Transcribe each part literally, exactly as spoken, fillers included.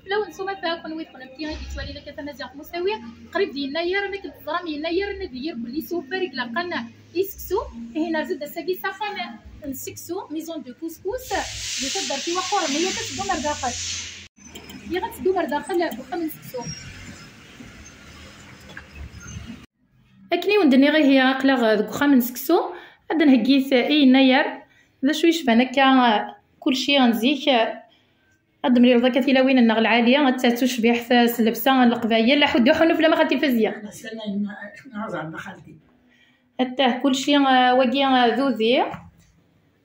Fell-awen s umata, kunwi d kennemti i d-yettwalin akka Tamaziɣt Musawi. Qrib d Yennayer, am akken teẓram, Yennayer ad d-yerkul isufar i ilaqen i seksu. Ihi nerza-d ass-agi s axxam n seksu, Maison de Couscous, di taddart Iwaqquren. Ihi ad teddum ar daxel. Ihi ad teddum ar daxel deg uxxam n seksu. Akken i wen-d-nniɣ, ihi aql-aɣ deg uxxam n seksu, ad d-nheggi i Yennayer d acu yecban akka kulci n zik. Ad d-temlileḍ akka tilawin-nneɣ lɛali, ad d-tettu tecbiḥt s llebsa n Leqbayel. Aḥuddu ḥunnu fell-am a xalti Fazya. Ass-a, ma yemma, aẓar d xalti. Attah, kulci, ah, wagi, ah, d udi.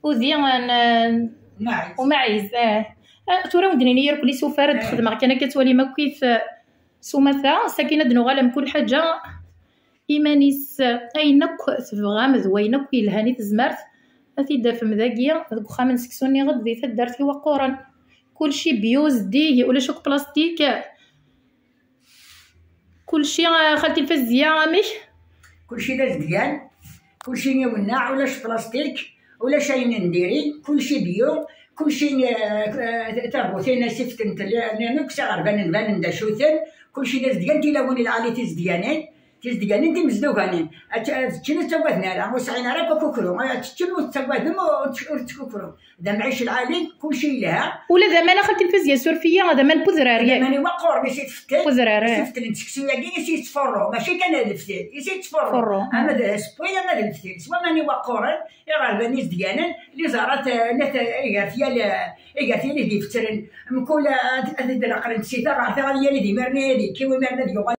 Udi, ah, n, Maɛiz. Umaɛiz, ah. Ah, tura ur d-nini irkul isufar, ad d-xedmeɣ kan akka, ad twalim akkit, ah, s umata. Sakin ad d-nuɣal am kul ḥaǧa. Iman-is, ayen akk tebɣam d wayen akk yelhan i tezmert, ad t-id-tafem dagi, deg uxxam n seksu, nniɣ-d, di taddart Iwaqquren. Kulci bio, zeddig, ulac akk plastik. Kulci, ah, xalti Fazya, amek? Kulci d azedgan, kulci iwenneɛ, ulac plastik, ulac ayen n diri, kulci bio, kulci, eh, eh, tarbutin, asiftent, li-, li-, nuksa ɣer banen, banen d acu-ten, kulci d azedgan, tilawin lɛali tizedganin, tizedganin timezduganin, ad tt-, ad ččen ur ttagaden ara, ur sɛin ara akk akukru, ad ččen ur tettagadem, ur tt-, ur tettkukru. D amɛic lɛali, kulci yelha. Ula d aman, a xalti Lfazya, suref-iyi, d aman n udrar. D aman iwaqquren i si tfettel. Udrar, i si tfettel n seksu-agi, i si yettfurru, mačči kan ad leftel, i si yettfurru. Furru. Ama d asewwi, ama d leftel. S waman iwaqquren, iɣerban izedganen, liẓarat, eh, net, eh, iger tyal, eh, iger tyal i d-ifettren. Mkul, eh, ad, ad d-neqrent si ta ɣer ta, yal ad imirni ad ikkiw, imirni ad yuɣal.